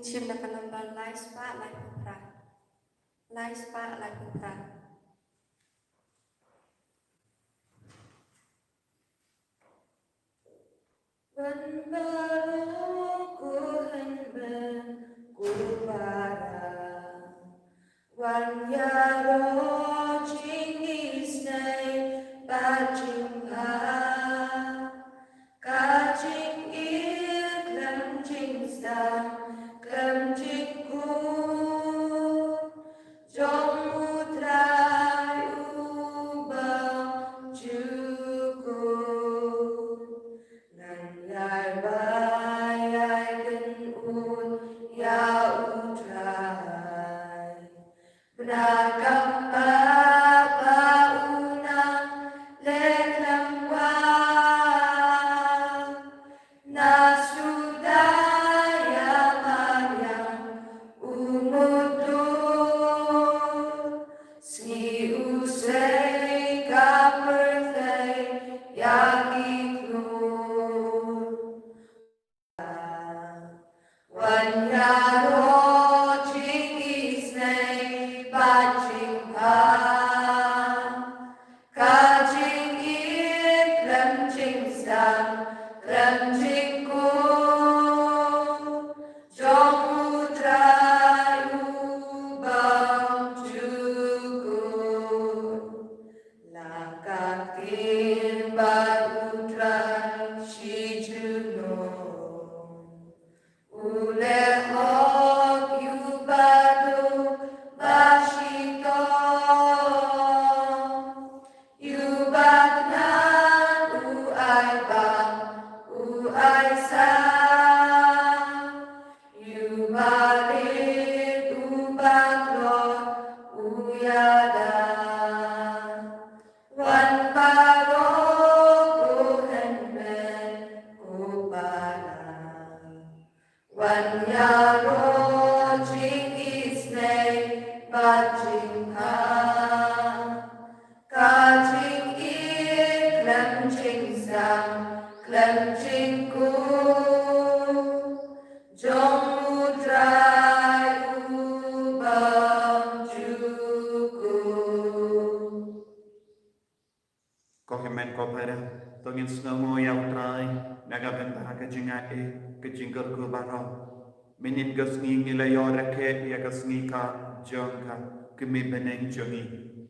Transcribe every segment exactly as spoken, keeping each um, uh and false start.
Shim na ka number lai spah lai phew phra. Lai spah lai phew phra. Wan baroh ko hynmen ko para, wan ïaroh jingisynei bad jingpang, ka jingïeit khlem jingsdang khlem jingkut jong U Trai uba jukut. Ngan ïai bai ïai kynnoh ïa U Trai. Bna kam ba ba u nang leh khlem wah. Na suda ïa mariang u mutdur. Sngi u sei ka pyrthei ïa ki khlur. Wan ïaroh jingisynei bad jingpang, ka jingïeit khlem jingsdang khlem jingkut jong U Trai uba jukut. La ka ktien bad U Trai shi junom. U leh hok ïa u baduk ba shitom. Ïa u baknang u ai bam u ai sam. Ïa u barit u baklot u ïada. Wan baroh ko hynmen ko para. Wan ïaroh jingisynei bad jingpang. Ka jingïeit khlem jingsdang khlem jingkut jong U Trai uba jukut. Ko hynmen ko para, to ngin sngewnguh ïa U Trai na ka bynta ka jingaiei, ka jingkyrkhu baroh. Mynnin ka sngi ngi la ïoh rakhe ïa ka sngi ka jong ka kmie bneng jong ngi.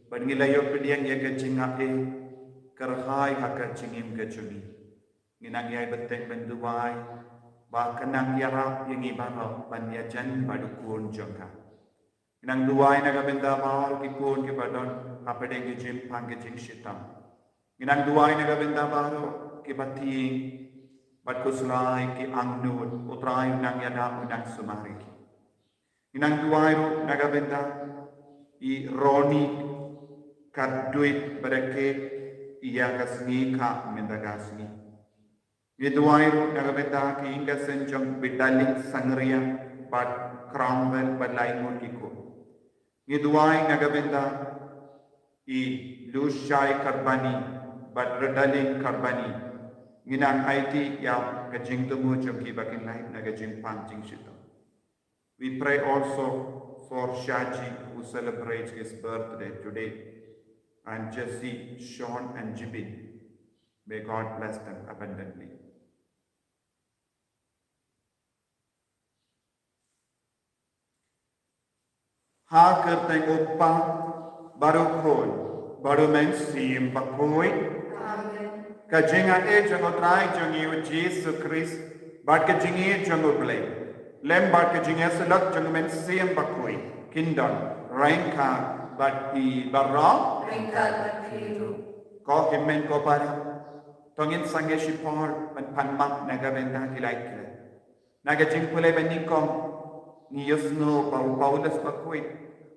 Bad ngi la ïoh pdiang ïa ka jingaiei kyrhai ha ka jingim ka jong ngi. Ngi nang ïai bteng ban duwai ba kan nang ïarap ïa ngi baroh ban ïajan bad u Khun jong ka. Ngi nang duwai na ka bynta baroh ki khun kiba don hapdeng ki jingpang ki jingshitom. Ngi nang duwai na ka bynta baroh kiba tieng bad khuslai ki angnud, U Trai u nang ïada u nang sumar ïa ki. Ngi nang duwai ruh na ka bynta i Roni Khatduit ba rakhe ïa ka sngi ka mynta ka sngi. Ngi duwai ruh na ka bynta ki ïing ka sem jong Bidaling Sangria bad Cromwell bad lai ngut ki khun. Ngi duwai na ka bynta i Lushai Karbani bad Redaling Karbani. Ngi nang aiti ïa ka jingthmu jong ki ba kin lait na ka jingpang jingshitom. We pray also for Shaji, who celebrates his birthday today, and Jesse, Sean, and Jibin. May God bless them abundantly. Ha ka kyrteng u Kpa, bad u Khun, bad u Mynsiem Bakhuid. Amen. Ka jingaiei jong U Trai jong ngi U Jisu Khrist, bad ka jingïeit jong U Blei, lem bad ka jingïasyllok jong u Mynsiem Bakhuid, kin don ryngkat bad phi baroh. Ryngkat bad phi ruh. Ko hynmen ko para, to ngin sangeh shipor ban pan map na ka bynta ki lait ki lait. Na ka jingpule ba nyngkong ngi ïohsngew ba u Paulus Bakhuid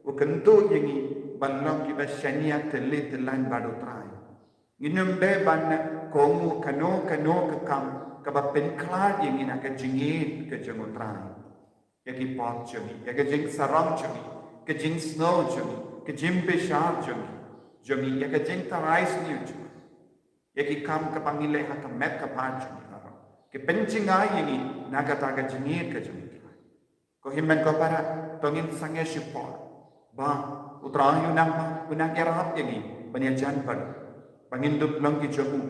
u kyntu ïa ngi ban long kiba shaniah tylli tyllan bad U Trai. Ngin ym dei ban kohnguh kano kano ka kam kaba pynkhlad ïa ngi na ka jingïeit ka jong U Trai. Ïa ki pop jong ngi, ïa ka jingsarong jong ngi, ka jingsngew jong ngi, ka jingbishar jong ngi, jong ngi, ïa ka jingtharai sniew jong ngi. Ïa ki kam kaba ngi leh ha ka met ka phad jong ngi baroh ki pynjngai ïa ngi na kata ka jingïeit ka jong U Trai. Ko hynmen ko para, to ngin sangeh shipor ba U Trai u nang, u nang ïarap ïa ngi ban ïajan bad ba ngin dup long ki jong u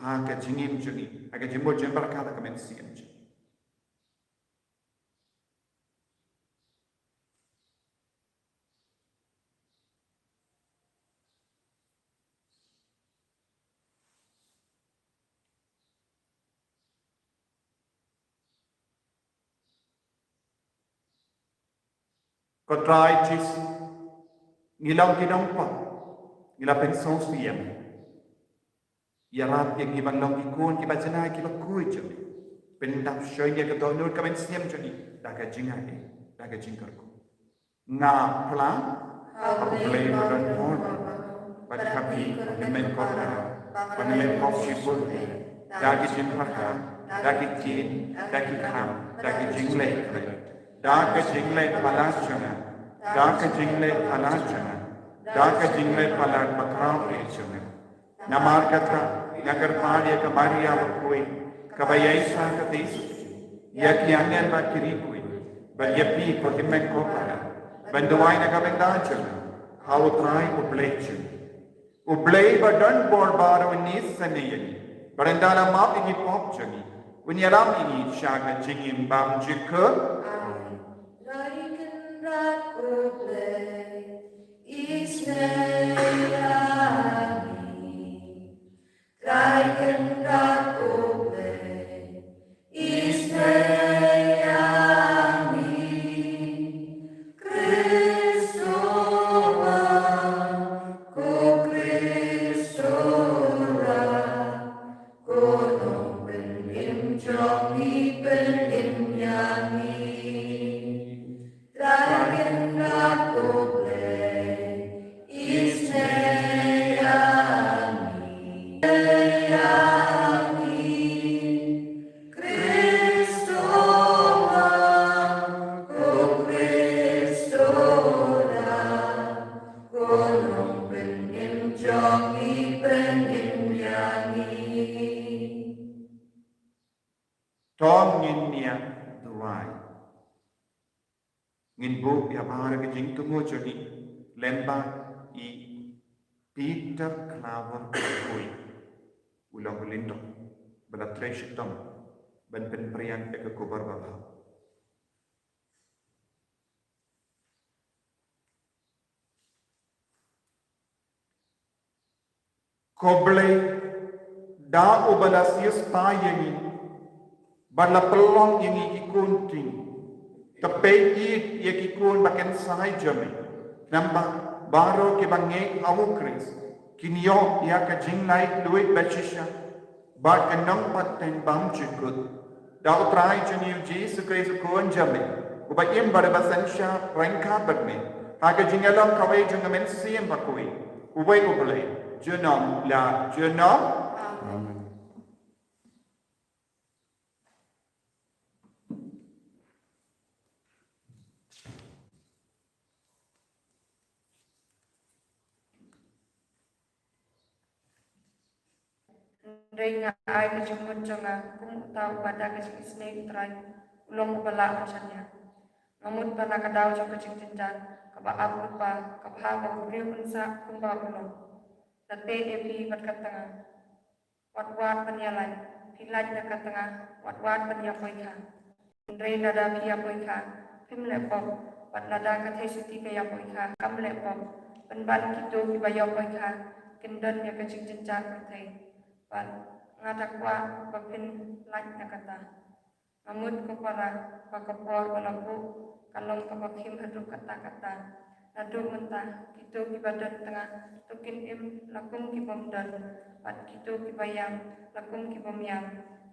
ha ka jingim jong ngi, ha ka jingmut jingpyrkhat ha ka mynsiem jong ngi. Ko Trai Jisu, ngi long ki nongpop, ngi la pynsngewsih ïa me. Ïarap ïa ngi ban long ki khun kiba janai kiba khuid jong me. Pyndap shoi ïa ka dohnud ka mynsiem jong ngi da ka jingaiei, da ka jingkyrkhu. Nga phla ha U Blei ba donbor, bad ha phi ko hynmen ko para, ba nga la pop shibun da ki jingpyrkhat, da ki ktien, da ki kam, da ki jingleh khlem, da ka jingleh palat jong nga, da ka jingleh palat jong nga, da ka jingleh palat bakhraw jong nga. Namar kata nga kyrpad ïa ka Maria bakhuid, kaba ïaishah katei suki, ïa ki angel bad ki riewkhuid, bad ïa phi ko hynmen ko para, ban duwai na ka bynta jong nga ha U Trai U Blei jong ngi. U Blei ba donbor baroh un isynei ïa ngi, bad ynda la map ïa ki pop jong ngi, un ïalam ïa ngi sha ka jingim bymjukut. Amen. Trai Kynrad U Blei, isynei ïa ngi. Trai Kynrad U Blei, isynei ïa ngi. Khrist u Wan, ko Khrist u Rat, ko Nongpynim jong ngi, pynim ïa ngi. Trai Kynrad U Blei, isynei ïa ngi. Ïa ngi. Khrist u Wan, ko Khrist u Rat, ko Nongpynim jong ngi, pynim ïa ngi. To ngin ïa duwai. Ngin buh ïa baroh ki jingthmu jong ngi lyngba i Peter Claver Bakhuid, u long u lyngdoh ba la trei shitom ban pynphriang ïa ka khubor babha. Ko Blei, da uba la siewspah ïa ngi bad la pynlong ïa ngi ki khun ktien, to peit ïa ki khun ba kynsai jong me. Namar baroh kiba ngeit ha u Khrist kin ïoh ïa ka jinglait luid ba shisha bad ka nongpateng bymjukut. Da U Trai jong ngi U Jisu Khrist U Khun jong me, uba im bad uba synshar ryngkat bad me ha ka jingïalam kawei jong ka Mynsiem Bakhuid, uwei U Blei, junom la junom. Amen. Hynrei nga ai ka jingmut jong nga kum uta uba da ka jingisynei U Trai u long uba lah ban shaniah. Nga mut ba na ka daw jong ka jingjynjar kaba ap lypa, ka bha ba u briew un sah kumba u long. Lada phi bad ka tnga, wat wad ban ïalait, phi lait na ka tnga, wat wad ban ïapoikha. Hynrei lada phi ïapoikha, phim leh pop, bad lada ka theisotti ka ïapoikha, kam leh pop. Pynban kito kiba ïapoikha kin don ïa ka jingjynjar pyrthei, bad nga da kwah ba phin lait na kata. Nga mut ko para ba ka por ba la buh ka long kaba khim haduh katta katta. Naduh mynta kito kiba don tnga to kin im la kum ki bym don, bad kito kiba ïam la kum ki bym ïam,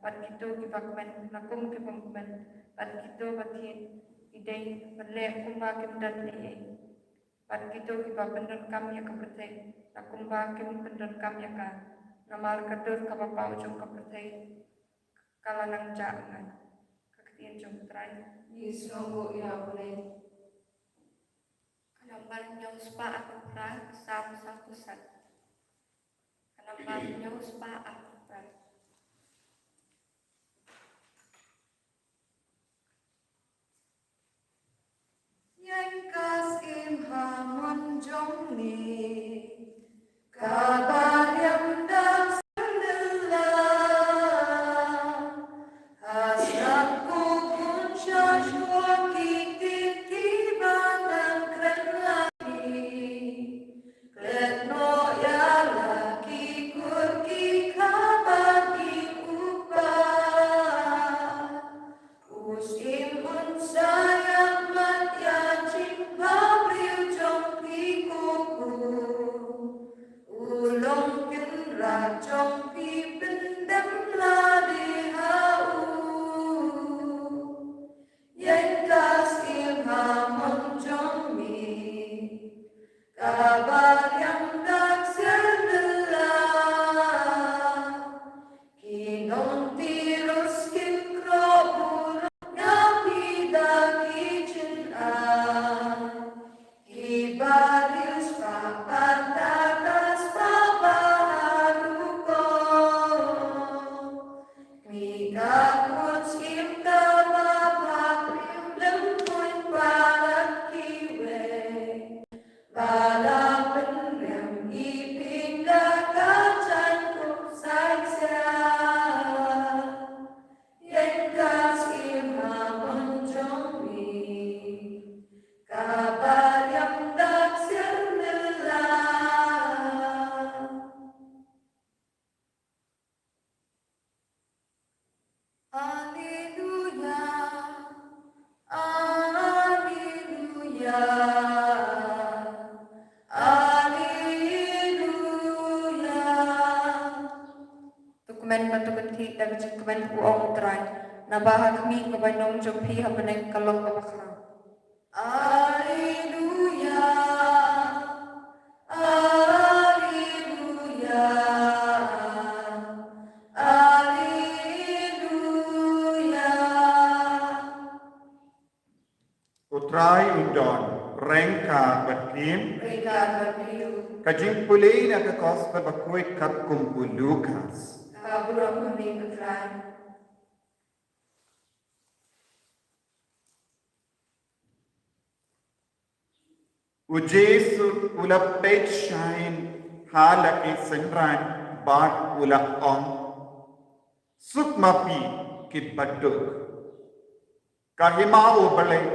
bad kito kiba kmen la kum ki bym kmen, bad kito ba thied ki dei ban leh kumba kim don ei ei, bad kito kiba pyndonkam ïa ka pyrthei la kumba kim pyndonkam ïa ka. Namar ka dur kaba paw jong ka pyrthei ka la nang jah ngai. Ka ktien jong U Trai. Ngi sngewbha ïa U Blei. Ka nambar hynñiew spah arphew phra, ka Salm sawphew san. Ka nambar hynñiew spah arphew phra. jong me. Kaba riam dak syrnella. Ha sngap ko khun sha shuwa ki ktien kiba nang kren ha me. Klet noh ïa la ki kur ki kha ba ki u kpa. U Syiem un sa ïamat ïa ka jingbhabriew jong phi ko khun. U long kynrad jong phi, pyndem lade ha u. Ïeng ka Syiem ha mon jong me. Kaba riam dak syrnella. Ki nong Tirus kin kroh burom ïa phi da ki jingaiñ. Kiba riewspah bad da ka spah ba haduh ko. Kmie ka khun Syiem kaba pha briew lem pun palat kiwei. Ba la pynriam i pynda ka jaiñ kup sai sia. Ïeng ka Syiem ha mon jong me. Kaba riam dak syrnella. Alleluia, alleluia, alleluia. To kmen bad to kynthih da ka jingkmen, u ong U Trai, naba ha khmih ka bainong jong phi ha bneng ka long kaba khraw. Alleluia, alleluia, alleluia. U Trai un don ryngkat bad phi. Ryngkat bad phi ruh. Ka jingpule na ka Gospel bakhuid katkum u Lukas. Ka burom ha me ko Trai. U Jisu u la peit shai ha la ki synran bad u la ong, suk ma phi kiba duk. Ka hima U Blei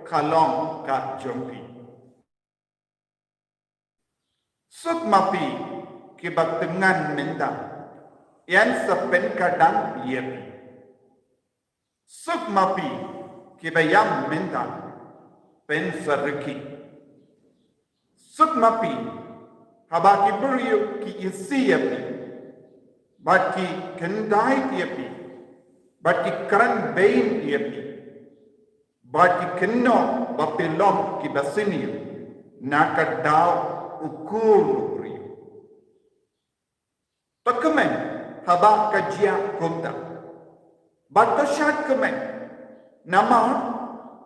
ka long ka jong phi. Suk ma phi kiba tyngan mynta, yn sa pynkyrdan ïa phi. Suk ma phi kiba ïam mynta, pynsa rkhie. Suk ma phi haba ki briew ki isih ïa phi, bad ki khyndai ïa phi, bad ki kren beiñ ïa phi, bad ki kynnoh ba phi long kiba sniew na ka daw u Khun u briew. To kmen haba ka jia kumta. Bad to shad kmen, namar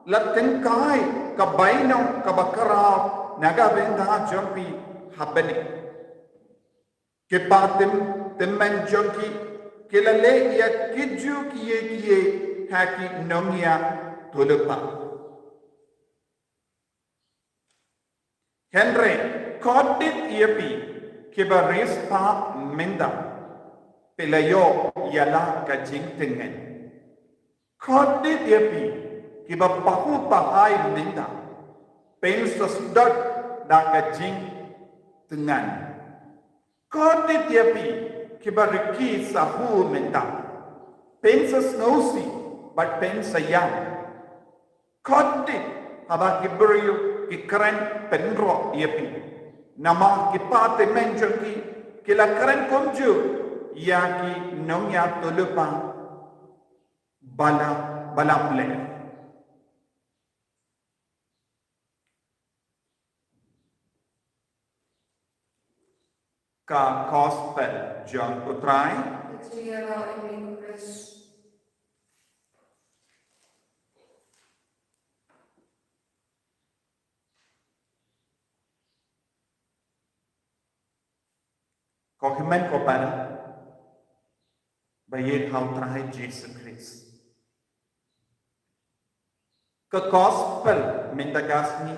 la tyngkai ka bainong kaba khraw na ka bynta jong phi ha bneng. Ki patym tymmen jong ki ki la leh ïa kijuh kiei kiei ha ki nongïathuhlypa. Hynrei khublei ïa phi kiba riewspah mynta, phi la ïoh ïa la ka jingtyngen. Khublei ïa phi kiba pahuh pahai mynta, phin sa sdot da ka jingtyngen. Khublei ïa phi kiba rkhie sa hu mynta, phin sa sngewsih bad phin sa ïam. Khublei haba ki briew ki kren pynroh ïa phi, namar ki patymmen jong ki ki la kren kumjuh ïa ki nongïathuhlypa ba la, ba la mlien. Ka Gospel jong U Trai. Ka jingïaroh ïa me ko Khrist. Ko hynmen ko para ba ïeit ha U Trai Jisu Khrist. Ka Gospel mynta ka sngi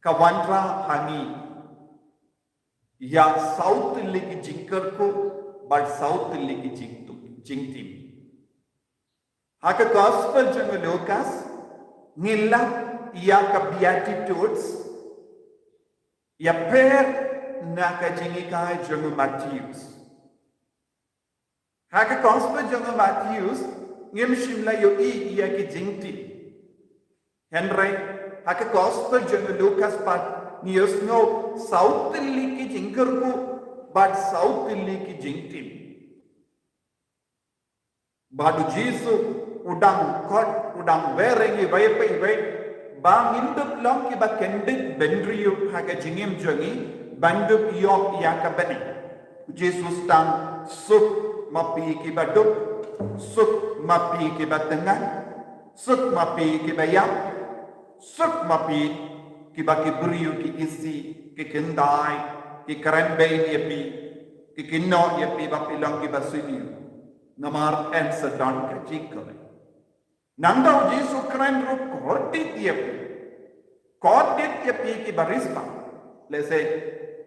ka wanrah ha ngi ïa saw tylli ki jingkyrkhu bad saw tylli ki jingtim. Ha ka Gospel jong u Lukas ngi lap ïa ka Beatitudes ïapher na ka jinghikai jong u Mathaios. Ha ka Gospel jong u Mathaios ngim shym la ïohi ïa ki jingtim. Hynrei ha ka Gospel jong u Lukas pat ngi ïohsngew saw tylli ki jingkyrkhu bad saw tylli ki jingtim. Bad u Jisu u dang khot, u dang wer ïa ngi iwei pa iwei ba ngin dup long kiba kyndit bynriew ha ka jingim jong ngi ban dup ïoh ïa ka bneng. U Jisu sdang, suk ma phi kiba dup, suk ma phi kiba tngan, suk ma phi kiba ïap, suk ma phi kiba ki briew ki isih, ki khyndai, ki kren bein ïa phi, ki kynnoh ïa phi ba phi long kiba sniew. Namar yn sa don ka jingkmen. Nangta u Jisu u kren ruh, kordit ïa phi, kordit ïa phi kiba riewspah. Lehse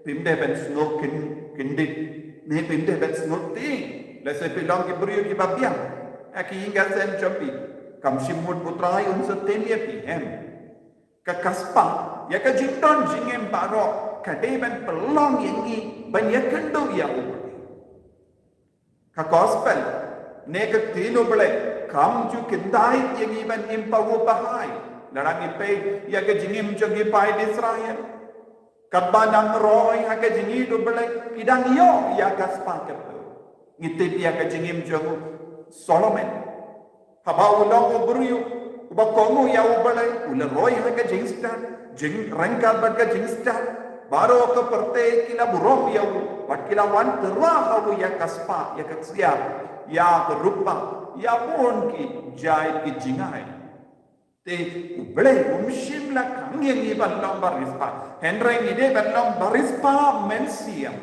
phim dei ban sngew kyn-, kyndit, ne phim dei ban sngew tieng. Lehse phi long ki briew kiba biang. Ha ki ïing ki sem jong phi, kam shym mut u Trai un sa tim ïa phi, em? Ka, ka spah ïa ka jingdon jingem baroh ka dei ban pynlong ïa ngi ban ïakynduh ïa U Blei. Ka Gospel ne ka ktien U Blei kam ju kyndait ïa ngi ban im pahuh pahai. Lada ngi peit ïa ka jingim jong ki paid Israel, katba nang roi ha ka jingïeit U Blei, ki dang ïoh ïa ka spah kyrpang. Ngi tip ïa ka jingim jong u Solomon. Haba u long u briew uba kohnguh ïa U Blei, u la roi ha ka jingstad, jingryngkat bad ka jingstad. Baroh ka pyrthei ki la burom ïa u bad ki la wan tyrwa ha u ïa ka spah, ïa ka ksiar, ïa ka rupa, ïa bun ki jait ki jingai. Te U Blei um shym la khang ïa ngi ban long ba riewspah. Hynrei ngi dei ban long ba riewspah mynsiem.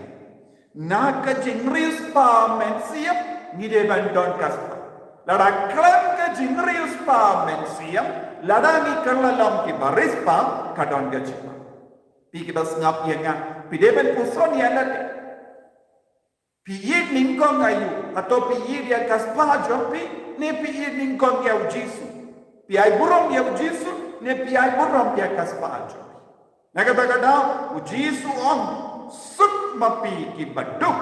Na ka jingriewspah mynsiem ngi dei ban don ka spah. Lada khlem ka jingriewspah mynsiem, lada ngi kylla long kiba riewspah, ka don ka jingma. Phi kiba sngap ïa nga, phi dei ban puson ïa lade. Phi ïeit nyngkong aïu? Hato phi ïeit ïa ka spah jong phi, ne phi ïeit nyngkong ïa U Jisu? Phi ai burom ïa U Jisu, ne phi ai burom ïa ka spah jong phi? Na kata ka daw U Jisu u ong, suk ma phi kiba duk.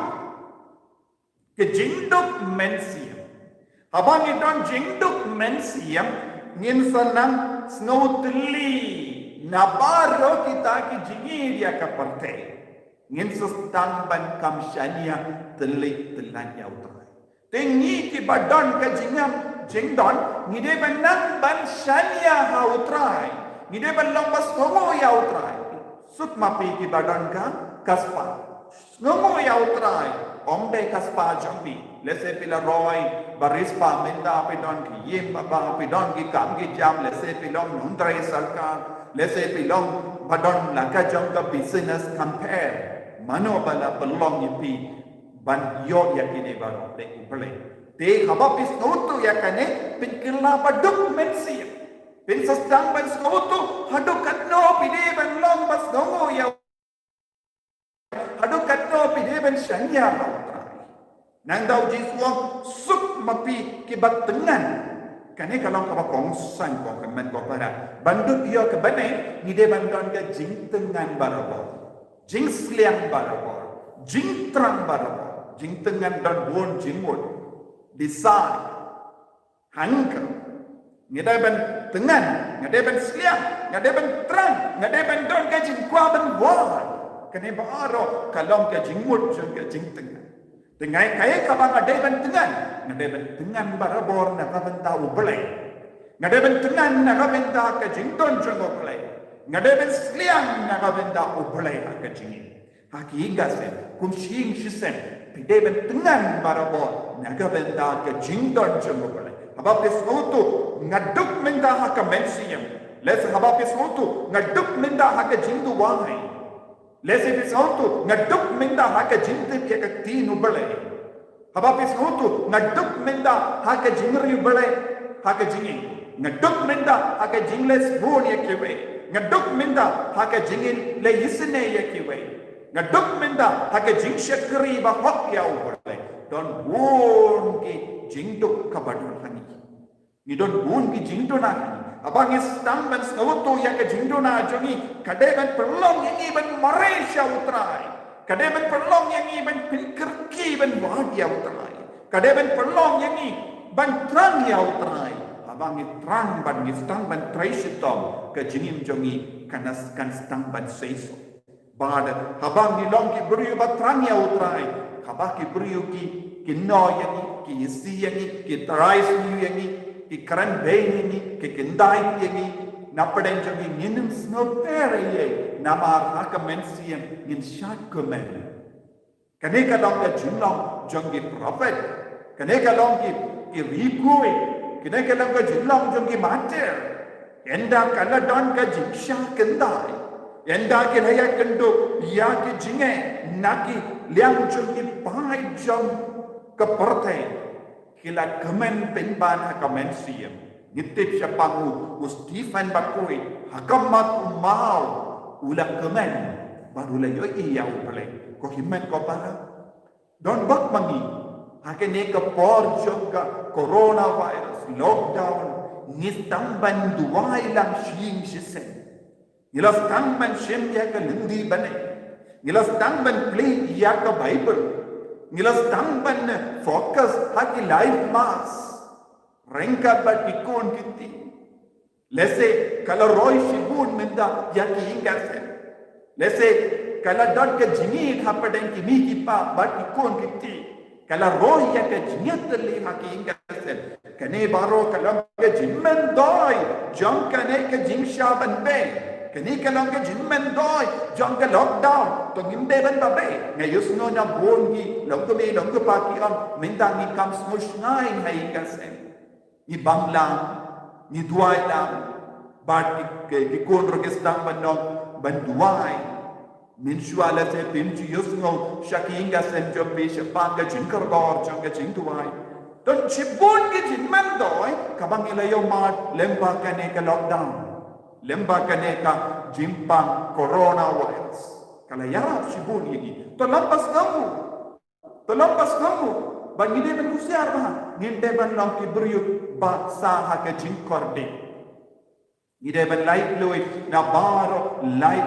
Ka jingduk mynsiem. Haba ngi don jingduk mynsiem, ngin sa nang sngew tylli na baroh kita ki jingïeit ïa ka pyrthei. Ngin sa sdang ban kam shaniah tylli tyllan ïa U Trai. Te ngi kiba don ka jingim jingdon, ngi dei ban nang ban shaniah ha U Trai. Ngi dei ban long ba sngewnguh ïa U Trai. Suk ma phi kiba don ka, ka spah. Sngewnguh ïa U Trai. Ym dei ka spah jong phi. Lehse phi la roi ba riewspah, mynta phi don ki ïing ba bha, phi don ki kam ki jam, lehse phi long nongtrei sorkar, lehse phi long ba don la ka jong ka business compare. Mano ba la pynlong ïa phi ban ïoh ïa kine baroh? Dei U Blei. Te haba phi sngewthuh ïa kane, phin kylla ba duk mynsiem. Phin sa sdang ban sngewthuh haduh katno phi dei ban long ba sngewnguh ïa, haduh katno phi dei ban shaniah ha U Trai. Nangta U Jisu u ong, suk ma phi kiba tngan. Kane ka long kaba kongsan, ko kmen ko para. Ban dup ïoh ka bneng ngi dei ban don ka jingtngan barabor, jingsliang barabor, jingthrang barabor. Jingtngan don bun jingmut. Desire. Hunger. Nga dei ban tngan, nga dei ban sliang, nga dei ban thrang, nga dei ban don ka jingkwah ban wan. Kane baroh ka long ka jingmut jong ka jingtngan. Te nga, kaei kaba nga dei ban tngan? Nga dei ban tngan barabor na ka bynta U Blei. Nga dei ban tngan na ka bynta ka jingdon jong U Blei. Nga dei ban sliang na ka bynta U Blei ha ka jingim. Ha ki ïing ki sem, kum shi ïing shi sem, phi dei ban tngan barabor na ka bynta ka jingdon jong U Blei. Haba phi sngewthuh nga duk mynta ha ka mynsiem, lehse haba phi sngewthuh nga duk mynta ha ka jingduwai, lehse phi sngewthuh nga duk mynta ha ka jingtip ïa ka ktien U Blei. Haba phi sngewthuh nga duk mynta ha ka jingriewblei ha ka jingim, nga duk mynta ha ka jingleh sbun ïa kiwei, Nga duk mynta ha ka jingïaleh isynei ïa kiwei. Nga duk mynta ha ka jingshakri bahok ïa U Blei. Don bun ki jingduk kaba don ha ngi. Ngi don bun ki jingduna. Haba ngi sdang ban sngewthuh ïa ka jingduna jong ngi, ka dei ban pynlong ïa ngi ban mareh sha U Trai. Ka dei ban pynlong ïa ngi ban pynkyrkieh ban wad ïa U Trai. Ka dei ban pynlong ïa ngi ban thrang ïa U Trai. Haba ngi thrang bad ngi sdang ban trei shitom, ka jingim jong ngi kan, kan sdang ban seisoh. Bad haba ngi long ki briew ba thrang ïa U Trai, haba ki briew ki, ki kynnoh ïa ngi, ki isih ïa ngi, ki trai sniew ïa ngi, ki kren beiñ ïa ngi, ki kyndait ïa ngi, na pdeng jong ngi ngin ym sngewthuh ïa, namar ha ka mynsiem ngin shad kmen. Kane ka long ka jinglong jong ki prophet. Kane ka long ki, ki riewkhuid. Kane ka long ka jinglong jong ki martyr. Ynda ka la don ka jingshah khyndai, ynda ki la ïakynduh ïa ki jingeh na ki liang jong ki paid jong ka pyrthei, ki la kmen pynban ha ka mynsiem. Ngi tip shaphang u, u Stephen bakhuid, ha khmat u maw u la kmen bad u la ïohi ïa U Blei. Ko hynmen ko para, don bok ma ngi ha kane ka por jong ka coronavirus lockdown, ngi sdang ban duwai lang shi ïing shi sem. Ngi la sdang ban shim ïa ka lynti bneng. Ngi la sdang ban plie ïa ka Baibl. Ngi la sdang ban focus ha ki live mass. Ryngkat bad ki khun ki kti. Lehse ka la roi shibun mynta ïa ki ïing ki sem. Lehse ka la don ka jingïeit hapdeng ki mei ki pa bad ki khun ki kti. Ka la roi ïa ka jingïatylli ha ki ïing ki sem. Kane baroh ka long ka jingmyntoi jong kane ka jingshah ban beh. Kane ka long ka jingmyntoi jong ka lockdown. To ngim dei ban ba beh. Nga ïohsngew na bun ki long kmie long kpa ki ong mynta ngi kam sngew shngaiñ ha ïing ki sem. Ngi bam lang, ngi duwai lang. Bad ki, ki, ki khun ruh ki sdang ban ong, ban duwai. Mynshuwa lehse phim ju ïohsngew sha ki ïing ki sem jong phi shaphang ka jingkordor jong ka jingduwai. Don shibun ki jingmyntoi kaba ngi la ïoh mad lyngba kane ka lockdown, lyngba kane ka jingpang coronavirus. Ka la ïarap shibun ïa ngi. To lem bad sngewthuh. To lem bad sngewthuh ba ngi dei ban husiar bha, ngim dei ban long ki briew ba sah ha ka jingkordit. Ngi dei ban lait luid na baroh lai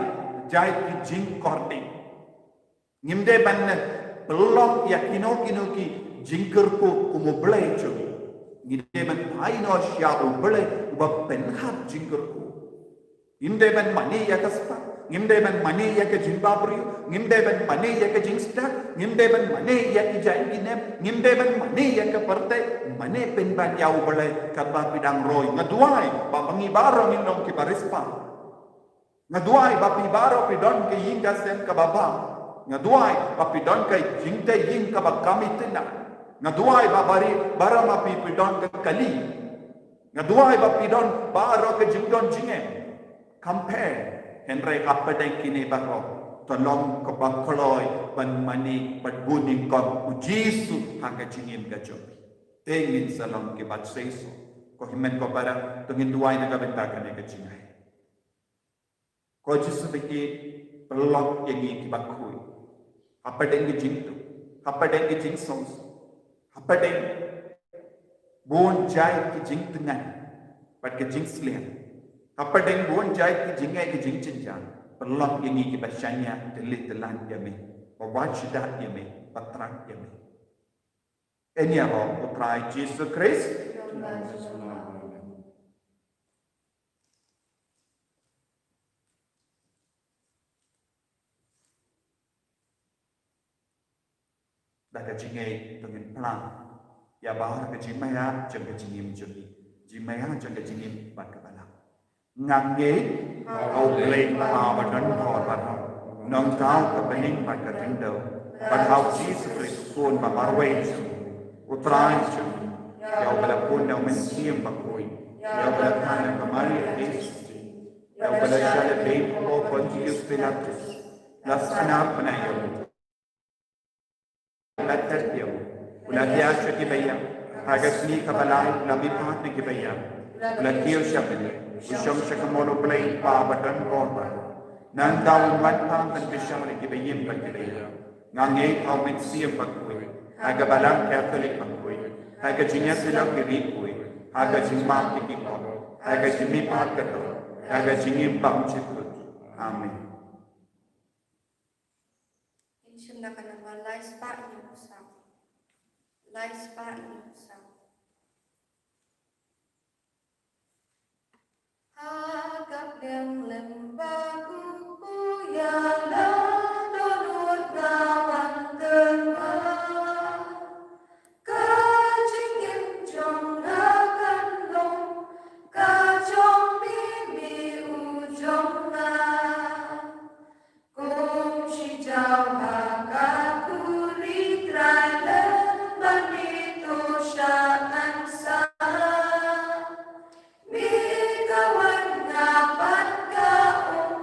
jait ki jingkordit. Ngim dei ban pynlong ïa kino kino ki jingkyrkhu kum U Blei jong ngi. Ngi dei ban phai noh sha U Blei uba pynhap jingkyrkhu. Ngim dei ban mane ïa ka spah, ngim dei ban mane ïa ka jingbabriew, ngim dei ban mane ïa ka jingstad, ngim dei ban mane ïa ki jaiñ ki nem, ngim dei ban mane ïa ka pyrthei. Mane pynban ïa U Blei katba phi dang roi. Nga duwai ba ma ngi baroh ngin long kiba riewspah. Nga duwai ba phi baroh phi don ka ïing ka sem kaba bha. Nga duwai ba phi don ka jingtei ïing kaba kam itynnad. Nga duwai ba bari baroh ma phi phi don ka kali. Nga duwai ba phi don baroh ka jingdon jingem. Kam pher, hynrei hapdeng kine baroh, to long kaba kloi ban mane bad bun nyngkong U Jisu ha ka jingim ka jong phi. Te ngin sa long kiba seisoh. Ko hynmen ko para, to ngin duwai na ka bynta kane ka jingai. Ko Jisu ba ïeit, pynlong ïa ngi kiba khuid. Hapdeng ki jingduk, hapdeng ki jingsngewsih, hapdeng bun jait ki jingtyngan bad ki jingsliang, hapdeng bun jait ki jingeh ki jingjynjar, pynlong ïa ngi kiba shaniah, tylli tyllan ïa me, ba wad shadap ïa me, ba thrang ïa me. Ïa ngi ha U Trai Jisu Khrist. Da ka jingngeit to ngin pynlong ïa baroh ka jingmaïa jong ka jingim jong ngi, jingmaïa jong ka jingim bad ka balang. Nga ngeit ha U Blei Kpa ba don bor baroh, Nongthaw ka bneng bad ka khyndew, bad ha U Jisu Khrist U Khun ba marwei jong ngi, U Trai jong ngi, ïa uba la pun da U Mynsiem Bakhuid, ïa uba la thang da ka Maria Theisotti, ïa uba la shah lade ha u Pontius Pilatus, la sah na bnai, ïa u la tep ïa u, u la thiah sha ki baïap, ha ka sngi kaba lai u la mihpat na ki baïap, U la kiew sha bneng, u shong sha ka mut U Blei U Kpa ba don bor baroh. Nangta un wan pham ban pynshong ïa kiba ïeit bad kiba ïap. Nga ngeit ha U Mynsiem Bakhuid, ha ka Balang Katholik bakhuid, ha ka jingïasyllok ki riewkhuid, ha ka jingmap ïa ki pop, ha ka jingmihpat ka doh, ha ka jingim bymjukut. Amen. Ngin shim na ka nombar lai spah hynñiew phew saw. Lai spah hynñiew phew saw. Ha ka pliang lyngba u Kpa ïa la dohnud nga wan tyrwa. Ka jingim jong nga kan long ka jong me, me u jong nga. Kum shi jaw ha ka khuri Trai lem bad me to shah ngan sah. Me ka wan nga pat ka um,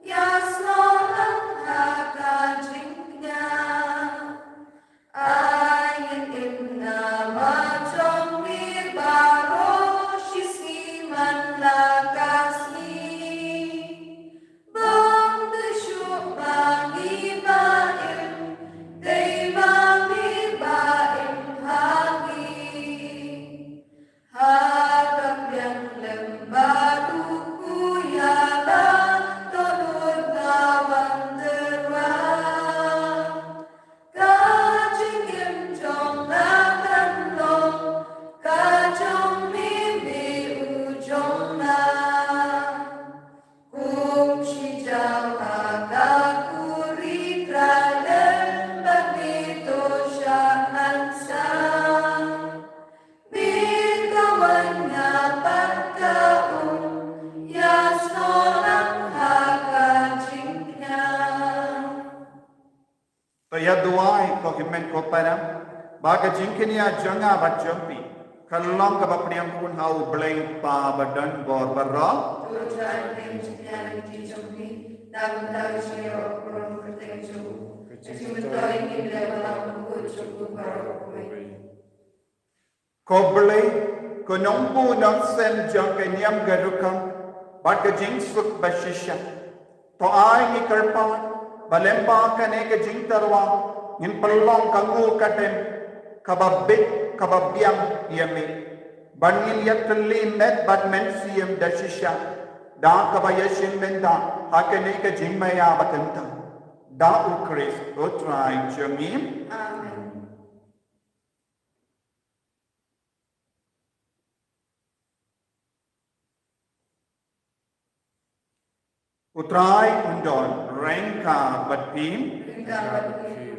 ïa snoh lang ha ka jingkñia. Ai ngin im na ma jong me baroh shi sngi man la ka sngi. Bym dei shuh ba ngi ba im, dei ma me ba im ha ngi. Ha ka pliang lyngba u Kpa ïa la dohnud nga wan tyrwa. Ka jingim jong nga kan long ka jong me, me u jong nga. Kum shi jaw ha ka khuri Trai lem bad me to shah ngan sah. Me ka wan nga pat ka um, ïa snoh lang ha ka jingkñia. To ïa duwai ko hynmen ko para, ba ka jingkñia jong nga bad jong phi kan long kaba pdiang khun ha U Blei U Kpa ba don bor baroh. To Trai pdiang jingkñia lynti jong phi, na ka bynta ka jingïaroh burom kyrteng jong u, ka jingmyntoi ïa ki bnai ba la kut jong u baroh kawei. Ko Blei, ko nongbuh nongsem jong ka niam ka rukom bad ka jingsuk ba shisha. To ai ngi kyrpad ba lyngba kane ka jingtyrwa ngin pynlong ka nguh ka dem kaba bit kaba biang ïa me, ban ngin ïatylli met bad mynsiem da shisha da kaba ïashim bynta ha kane ka jingmaïa ba kyntang. Da U Khrist U Trai jong ngi. Amen. U Trai un don ryngkat bad phi.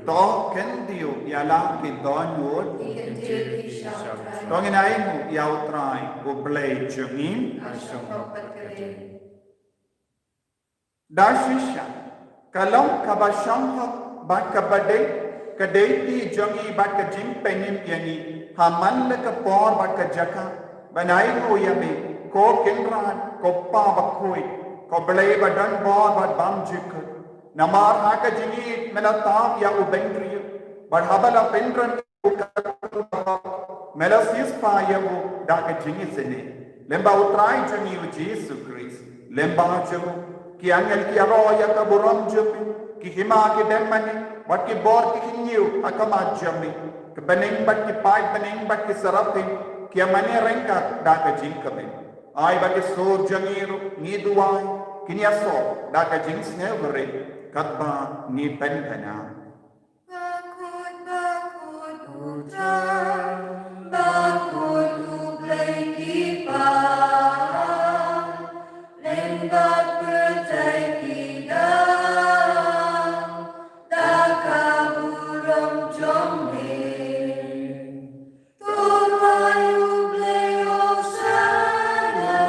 To kyntiew ïa la ki dohnud. To ngin ainguh ïa U Trai U Blei jong ngi. Da shisha ka long kaba shongkun bad kaba dei ka dei ti jong ngi bad ka jingpynim ïa ngi ha man la ka por bad ka jaka ban ainguh ïa me, ko Kynrad, ko Kpa Bakhuid, ko Blei ba don bor bad bymjukut. Namar ha ka jingïeit me la tap ïa u bynriew bad haba la pynrem me la siewspah ïa u da ka jingisynei. Lyngba U Trai jong ngi U Jisu Khrist, lyngba jong u ki angel ki ïaroh ïa ka burom jong me, ki hima ki dem mane bad ki bor ki khynñiew ha khmat jong me. Ki bneng bad ki paid bneng bad ki seraphin ki ïa mane ryngkat da ka jingkmen. Ai ba ki sur jong ngi ruh ngi duwai kin ïasoh da ka jingsngewrit katba ngi pynbna. Bakhuid, bakhuid U Trai, bakhuid U Blei ki paid, lyngba pyrthei ki dang da ka burom jong me. To rwai U Blei Hosana,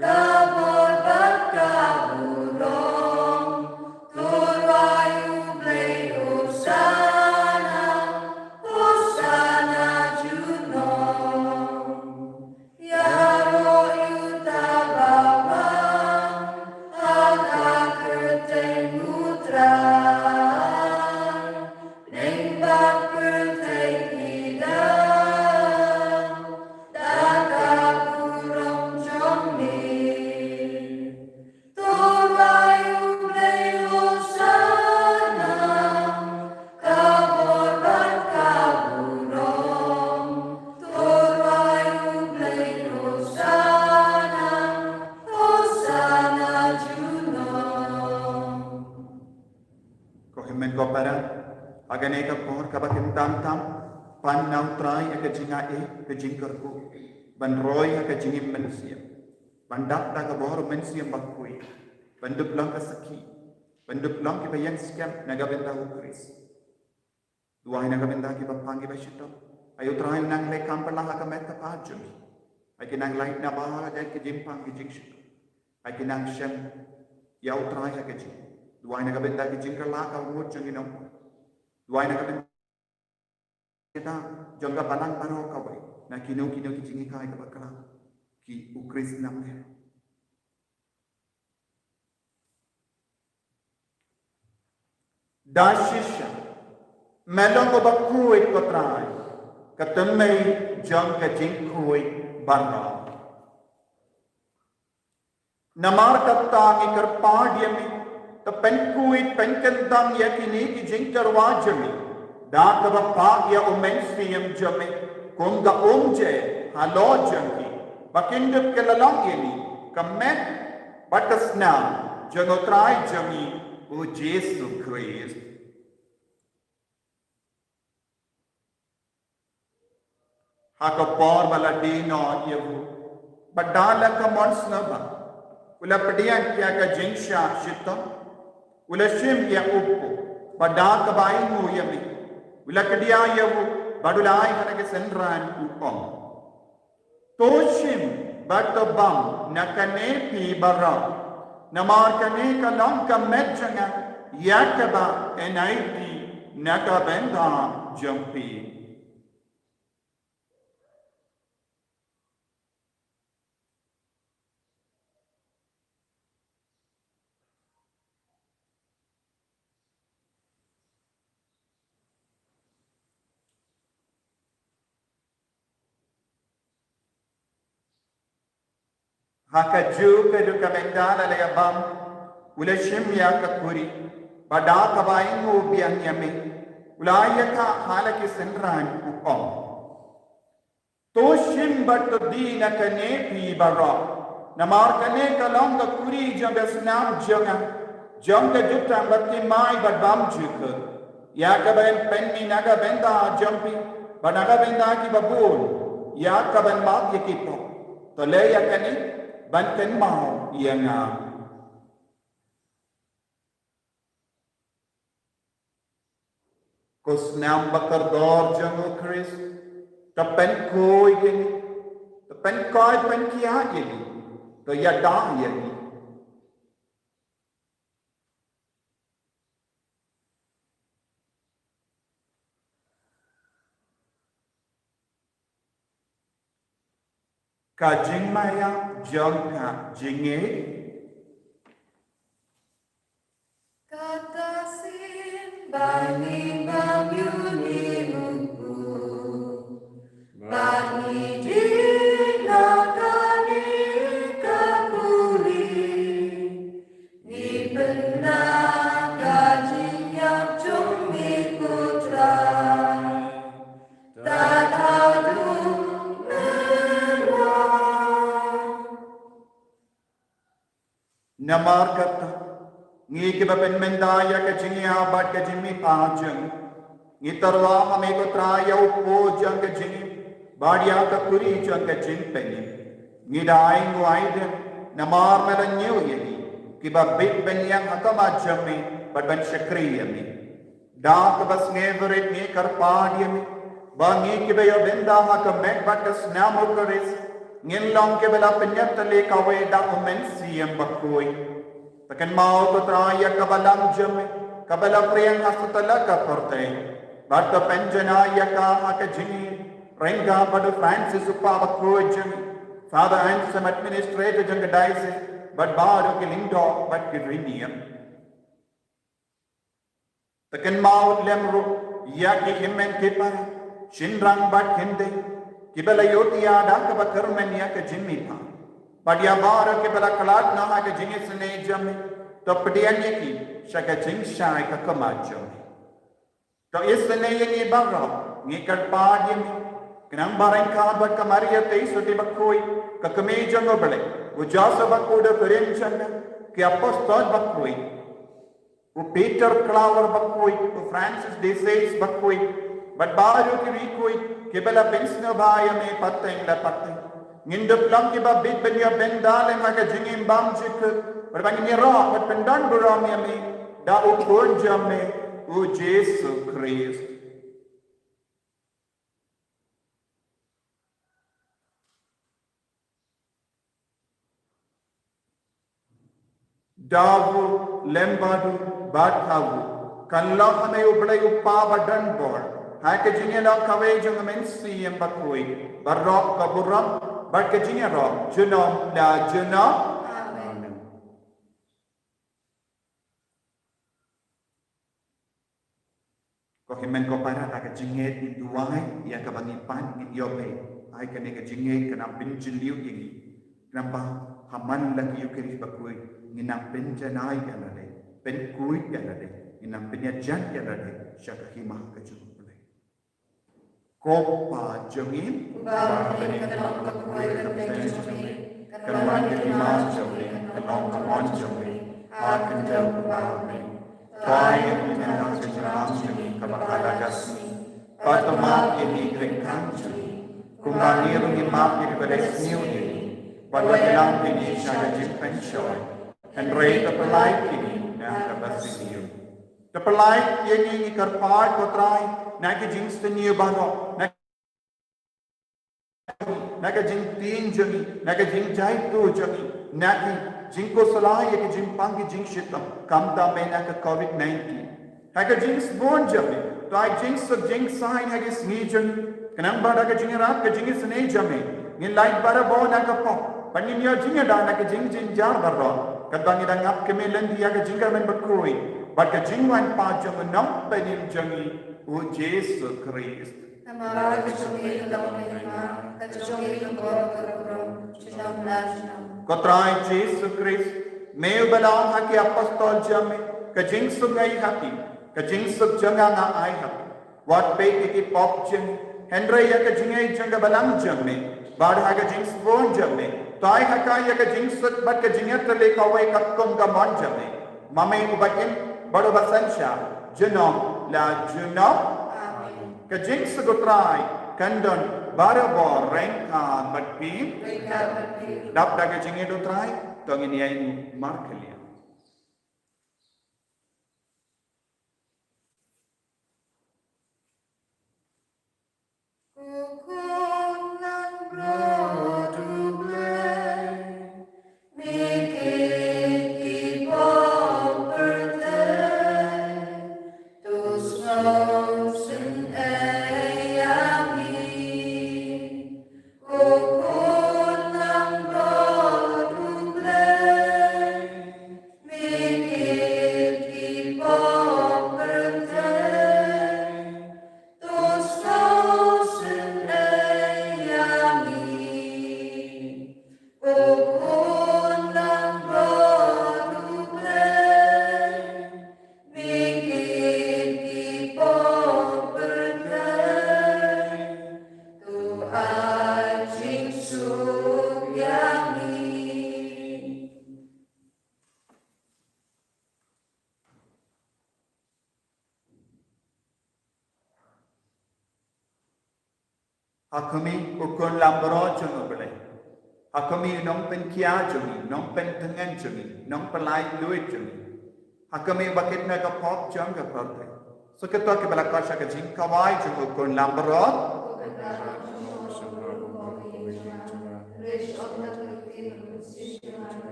ka bor bad ka burom. To rwai U Blei Hosana, Hosana. Tam tam, pan na U Trai ïa ka jingai, ka jingkyrkhu, ban roi ha ka jingim mynsiem, ban dap da ka bor mynsiem bakhuid, ban dup long ka sakhi, ban dup long kiba ïeng skhem na ka bynta U Khrist. Duwai na ka bynta kiba pang kiba shitom. Ai U Trai, nang leh kam pala ha ka met ka phad jong ki. Ai ki nang lait na ba ha ka jingpang ki jingshitom. Ai ki nang shem ïa U Trai ha ka jing. Duwai na ka bynta ki jingkylla ka mut jong ki nongpang. Duwai na ka bynta jong ka balang baroh kawei, na kino kino ki jinghikai kaba khlaiñ, ki U Khrist nam leh. Da shisha, me long uba khuid ko Trai, ka tynrai jong ka jingkhuid baroh. Namar kata ngi kyrpad ïa me, to pynkhuid pynkyndang ïa kine ki jingtyrwa jong me da kaba phah ïa U Mynsiem jong me kum ka umjer halor jong ki, ba kin dup ki la long ïa ngi ka met bad ka snam jong U Trai jong ngi U Jisu Khrist. Ha ka por ba la die noh ïa u, bad da la ka mon sngewbha, u la pdiang ïa ka jingshah shitom, u la shim ïa u pop, bad da kaba ainguh ïa me, u la kdiah ïa u, bad u la ai ha ki synran, u ong: To shim bad to bam na kane phi baroh, namar kane ka long ka met jong nga, ïa kaba ai phi na ka bynta jong phi. Ha kajuh ka duk ka mynta la leh ïa bam, u la shim ïa ka kuri, bad da kaba ainguh biang ïa me, u la ïa ka ha la ki synran, u ong: To shim bad to die na kane phi baroh, namar kane ka long ka kuri jong ka snam jong nga, jong ka jutang bad thymmai bad bymjukut, ïa kaban pynmih na ka bynta jong phi bad na ka bynta kiba bun, ïa kaban map ïa ki pop. To leh ïa kane ban kynmaw ïa nga. Ko snam ba kordor jong U Khrist, to pynkhuid ïa ngi, to pynkhuid pynkhiah ïa ngi, to ïada ïa ngi. Ka jingmaïa jong ka jingngeit. Kata sien ba ngi ngam ïohi u pop, ba ngi die na kane ka kuri, ngi pynda ka jingïap jong ngi ko Trai. Namar kata, ngi kiba pynmynta ïa ka jingïap bad ka jingmihpat jong ngi, ngi tyrwa ha me ko Trai ïa u pop jong ka jingim bad ïa ka kuri jong ka jingpynim. Ngi da ainguh aidem namar me la ñiew ïa ngi kiba bit ban ïeng ha khmat jong me bad ban shakri ïa me. Da kaba sngewrit ngi kyrpad ïa me ba ngi kiba ïoh bynta ha ka met bad ka snam U Khrist ngin long kiba la pynïap tylli kawei da U Mynsiem Bakhuid. To kynmaw ko Trai ïa ka Balang jong me kaba la pdiang ha satlak ka pyrthei, bad to pynjanai ïa ka ha ka jingim ryngkat bad u Francis u Kpa Bakhuid jong me, Father Anselm, Administrator jong ka Diocese, bad baroh ki lyngdoh bad ki riewniam. To kynmaw lem ruh ïa ki hynmen ki para, shynrang bad kynthei, kiba la ïohthiah da kaba kyrmen ïa ka jingmihpat, bad ïa baroh kiba la khlad noh ha ka jingisynei jong me, to pdiang ïa ki sha ka jingshai ka khmat jong me. To isynei ïa ngi baroh, ngi kyrpad ïa me, khnang ba ryngkat bad ka Maria Theisotti Bakhuid, ka Kmie jong U Blei, u Joseph Bakhuid u kyrteng jong nga, ki Apostol Bakhuid, u Peter Claver Bakhuid, u Francis de Sales Bakhuid, bad baroh ki riewkhuid kiba la pynsngewbha ïa me pateng la pateng. Ngin dup long kiba bit ban ïoh bynta lem ha ka jingim bymjukut, bad ba ngin ïaroh bad pyndonburom ïa me da u Khun jong me, u Jisu Khrist. Da u lem bad u bad ha u, kan long ha me u Blei u Kpa badonbor, ha ka jingïalong kawei jong u Mynsiem Bakhuid, baroh ka burom bad ka jingïaroh junom la junom. Amen. Ko hynmen ko para, da ka jingngeit ngin duwai ïa kaba ngi pan, ngin ïoh peit. Ai kane ka jingngeit kan nang pynjylliew ïa ngi. Namar ba ha man la ki Eukharist bakhuid ngin nang pynjanai ïa lade, pynkhuid ïa lade, ngin nang pynïajan ïa lade sha ka hima ka jong u Blei. Ko Pa jong ngi, uba ha bneng, ka long ka kyrteng jong me, kan wan ka hima jong me, kan long ka mon jong me ha ka kyrteng uba ha bneng. Trai ïa ngi mynta ka jingïarap jong ngi kaba ha la ka sngi, bad to map ïa ngi ki kyrteng jong ngi, kumba ngi ruh ngi map ïa kiba sniew ïa ngi, wat la ïalam ïa ngi sha ka jingpynshoi, hynrei to pynlait ïa ngi na kaba sniew. To pynlait ïa ngi, ngi kyrpad ko Trai, na ki jingsniew baroh, na, na ka jingtieng jong ngi, na ka jingjaituh jong ngi, na ki jingkhuslai ïa ki jingpang ki jingshitom, khamtam eh na ka Covid nineteen. Ha ka jingsbun jong me, to ai jingsuk jingsaiñ ha ki sngi jong ngi, khnang ba da ka jingïarap ka jingisynei jong me, ngin lait barabor na ka pop, bad ngin ïoh jingïada na ka jingjynjar baroh, katba ngi dang ap kmen lynti ïa ka jingkyrmen bakhuid bad ka jingwan pat jong u Nongpynim jong ngi, u Jisu Khrist. Namar ka jong me ka long ka hima, ka jong me ka bor, ka burom, junom la junom. Ko Trai Jisu Khrist, me uba la ong ha ki apostol jong me, ka jingsuk nga ai ha phi, ka jingsuk jong nga nga ai ha phi. Wat peit ïa ki pop jong ngi, hynrei ïa ka jingngeit jong ka balang jong me, bad ha ka jingsbun jong me, to ai ha ka ïa ka jingsuk bad ka jingïatylli kawei katkum ka mon jong me. Ma me uba im bad uba synshar junom la junom. Amen. Ka jingsuk u Trai kan don barabor ryngkat bad phi. Ryngkat bad phi. Dap da ka jingïeit u Trai, to ngin ïa ïeng markhlieh. Ko Khun langbrot U Blei, me kit ki pop pyrthei, to sngewsynei ïa ngi. Ko Khun langbrot U Blei, me kit ki pop pyrthei, to sngewsynei ïa ngi. Ko Khun langbrot U Blei, me kit ki pop pyrthei, to ai jingsuk ïa ngi. Ha khmih, u Khun langbrot jong U Blei. Ha khmih, u nongpynkhiah jong ngi, nongpyntngen jong ngi, nongpynlait luid jong ngi. Ha khmih, uba kit na ka pop jong ka pyrthei. Sa kito kiba la koit sha ka jingkhawai jong u Khun langbrot.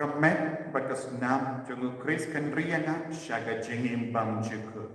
Ka met bad ka snam jong u Khrist kan ri ïa nga sha ka jingim bymjukut.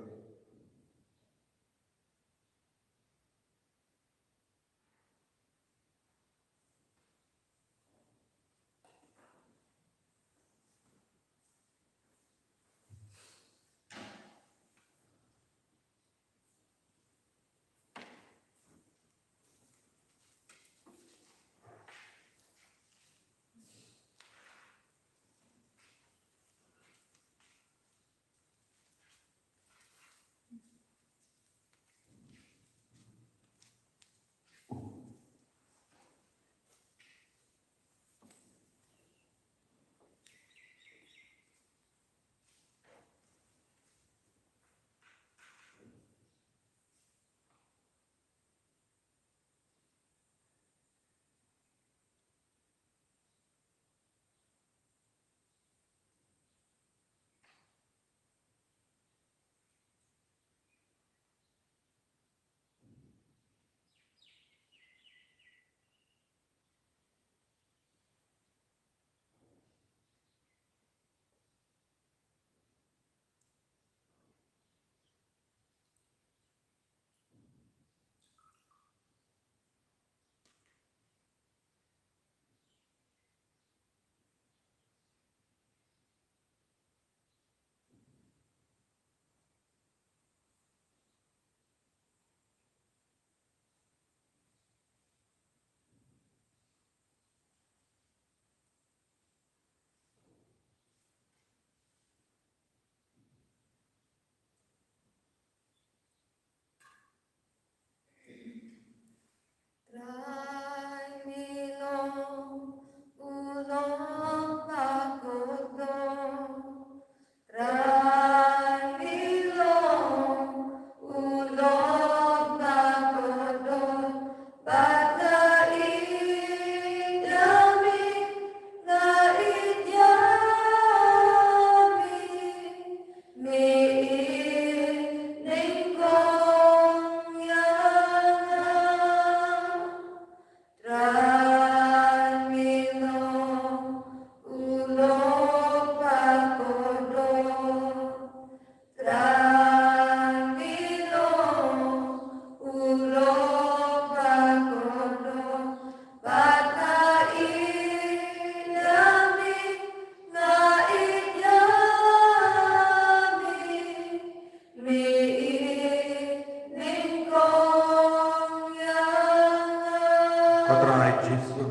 Jisu.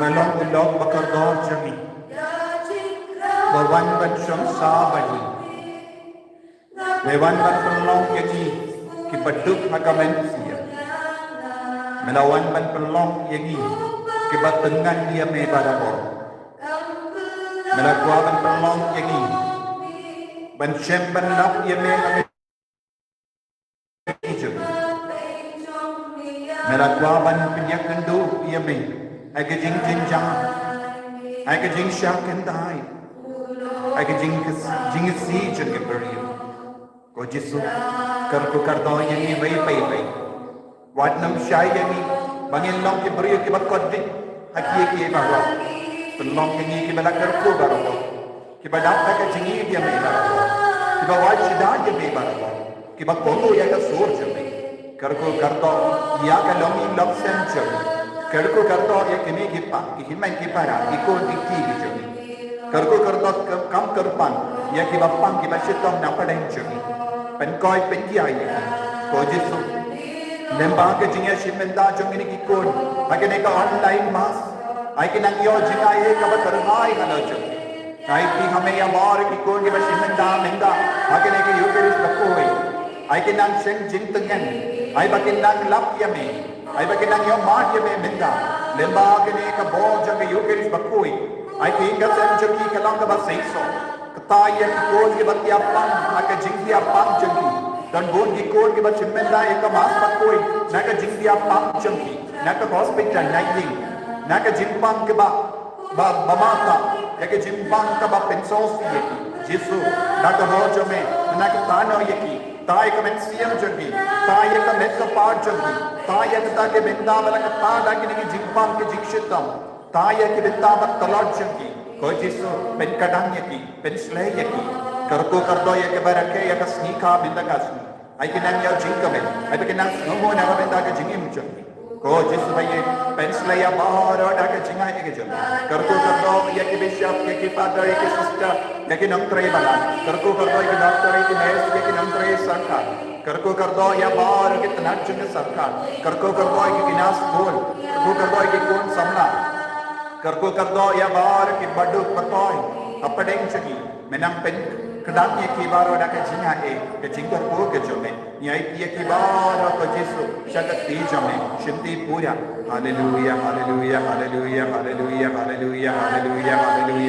Me long u lok ba kordor jong ngi. Ba wan ban shong sha bad ngi. Me wan ban pynlong ïa ngi kiba duk ha ka mynsiem. Me la wan ban pynlong ïa ngi kiba tyngan ïa me barabor. Me la kwah ban pynlong ïa ngi ban shem ban lap ïa me ha ka jong ngi. Me la kwah ban pynïakynduh ïa me ha ka jingjynjar, ha ka jingshah kynthai, ha ka jing, jingïasyrdoh jong ki briew. Ko Jisu, kyrkhu kyrdoh ïa ngi beit beit beit. Wat nym shai ïa ngi ba ngin long ki briew kiba kordit ha kiei kiei baroh. Pynlong ïa ngi kiba la kyrkhu baroh, kiba dap da ka jingïeit ïa me baroh, kiba wad sida ïa me baroh, kiba kohnguh ïa ka sur jong me. Kyrkhu kyrdoh ïa ka longïing longsem jong me. Kyrkhu kyrdoh ïa kine ki paid, ki hynmen ki para, ki khun ki kti ki jong me. Kyrkhu kyrdoh kam kyrpang ïa kiba pang kiba shitom na pdeng jong ngi. Pynkhuid pynjah ïa ngi, ko Jisu. Lyngba ka jingïashim bynta jong ngi ki khun ha kane ka online mass, ai ki nang ïoh jingaiei kaba tyrhai halor jong ngi. Ai ki ha me ïa baroh ki khun kiba shim bynta mynta ha kane ka Eucharist bakhuid. Ai ki nang sheng jingtyngen, ai ba kin nang lap ïa me. Ai ba kin nang ïoh mad ïa me mynta lyngba kane ka bor jong ka Eucharist bakhuid. Ai ka ïing ka sem jong ki ka long kaba seisoh. Kata ïa ki khun kiba tiap pang ha ka jingtiap pang jong ki. Don bun ki khun kiba shim bynta ïa ka mass bakhuid na ka jingtiap pang jong ki, na ka hospital, na ïing, na ka jingpang kaba ba, ba mata, ïa ka jingpang kaba pynsngewsih ïa ki. Jisu, da ka bor jong me, na ka tnat ïa ki. Tnat ïa ka mynsiem jong ki, tnat ïa ka met ka phad jong ki, tnat ïa kata ka bynta ba la ka tnat da kine ki jingpang ki jingshitom, tnat ïa ki bynta ba tlot jong ki. Ko Jisu, pynkdang ïa ki, pynshlei ïa ki. Kyrkhu kyrdoh ïa kiba rakhe ïa ka sngi ka bynta ka sngi. Ai ki nang ïoh jingkmen, ai ba ki nang sngewnguh na ka bynta ka jingim jong ki. Ko Jisu ba ïeit, pynshlei ïa baroh da ka jingai ka jong. Kyrkhu kyrdoh ïa ki bishop, ïa ki father, ïa ki sister, ïa ki nongtrei balang. Kyrkhu kyrdoh ïa ki doctor, ïa ki nurse, ïa ki nongtrei sorkar. Kyrkhu kyrdoh ïa baroh ki tnat jong ka sorkar. Kyrkhu kyrdoh ïa ki khynnah skul. Kyrkhu kyrdoh ïa ki khun samla. Kyrkhu kyrdoh ïa baroh ki baduk batoi hapdeng jong ngi. Me nang pynkdang ïa ki baroh da ka jingai, ka jingkyrkhu ka jong me. Ngi ai ïa ki baroh ko Jisu sha ka kti jong me. Shimti pura. Haleluia, haleluia, haleluia, haleluia, haleluia, haleluia, haleluia,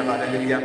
haleluia.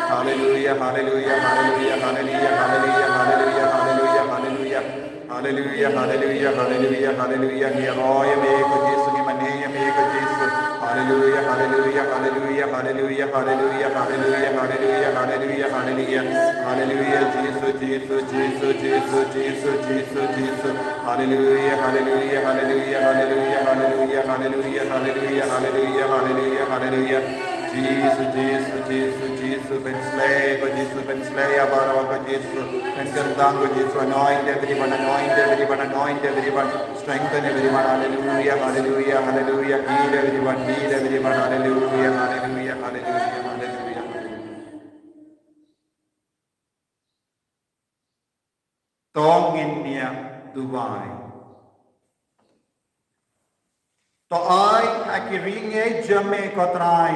Haleluia, haleluia, haleluia, haleluia, haleluia, haleluia, haleluia. Haleluia, haleluia, haleluia, haleluia. Ngi ïaroh ïa me ko Jisu, ngi mane ïa me ko Jisu. Haleluia, haleluia, haleluia, haleluia, haleluia, haleluia, haleluia, haleluia, haleluia. Haleluia, Jisu, Jisu, Jisu, Jisu, Jisu, Jisu, Jisu. Haleluia, haleluia, haleluia, haleluia, haleluia, haleluia, haleluia, haleluia, haleluia, haleluia. Jisu, Jisu, Jisu, Jisu, pynshlei ko Jisu, pynshlei ïa baroh ko Jisu. Pynkyntang ko Jisu, anoint everyone, anoint everyone, anoint everyone. Strengthen everyone. Hallelujah, hallelujah, hallelujah. Heal everyone, heal everyone. Hallelujah, hallelujah, hallelujah, hallelujah. To ngin ïa duwai. To ai ha ki ri ngeit jong me ko Trai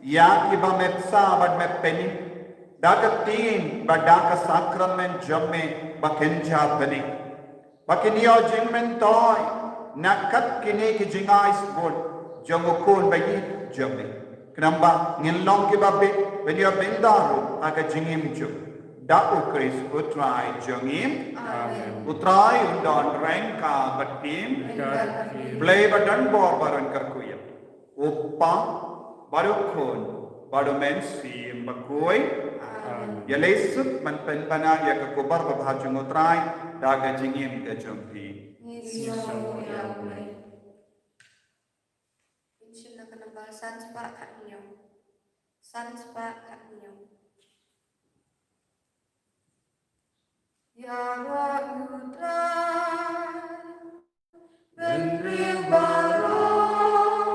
ïa kiba me bsa bad me pyni da ka ktien bad da ka sakramen jong me ba kynja bniah, ba kin ïoh jingmyntoi na kat kine ki jingai sbun jong u Khun ba ïeit jong me. Khnang ba ngin long kiba bit ban ïoh bynta ruh ha ka jingim jong, da U Khrist U Trai jong ngi. Amen. U Trai un don ryngkat bad phi. Ryngkat bad phi. Blei ba don bor baroh un kyrkhu ïa phi. U Kpa bad U Khun bad U Mynsiem Bakhuid. Amen. Ïa leit suk ban pynbna ïa ka khubor babha jong U Trai da ka jingim ka jong phi. Ngi sngew ïa U Blei. Ngin shim na ka nambar san spah khathynñiew. San spah khathynñiew. Ïaroh ïa U Trai, bynriew baroh,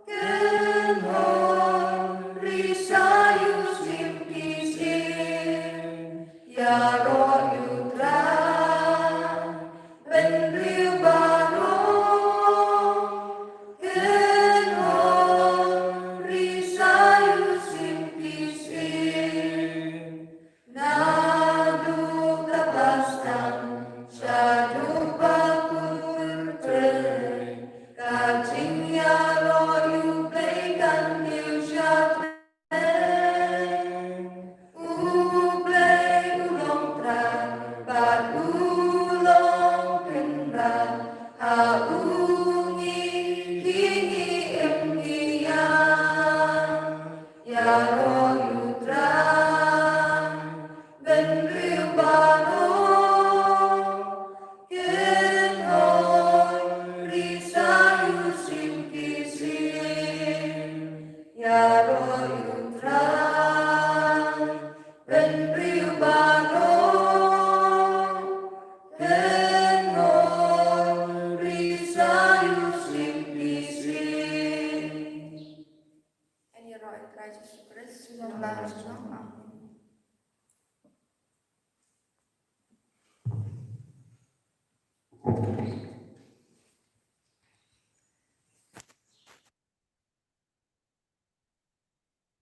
kynhun rishai u shim ki shim. Ïaroh ïa U Trai, bynriew baroh,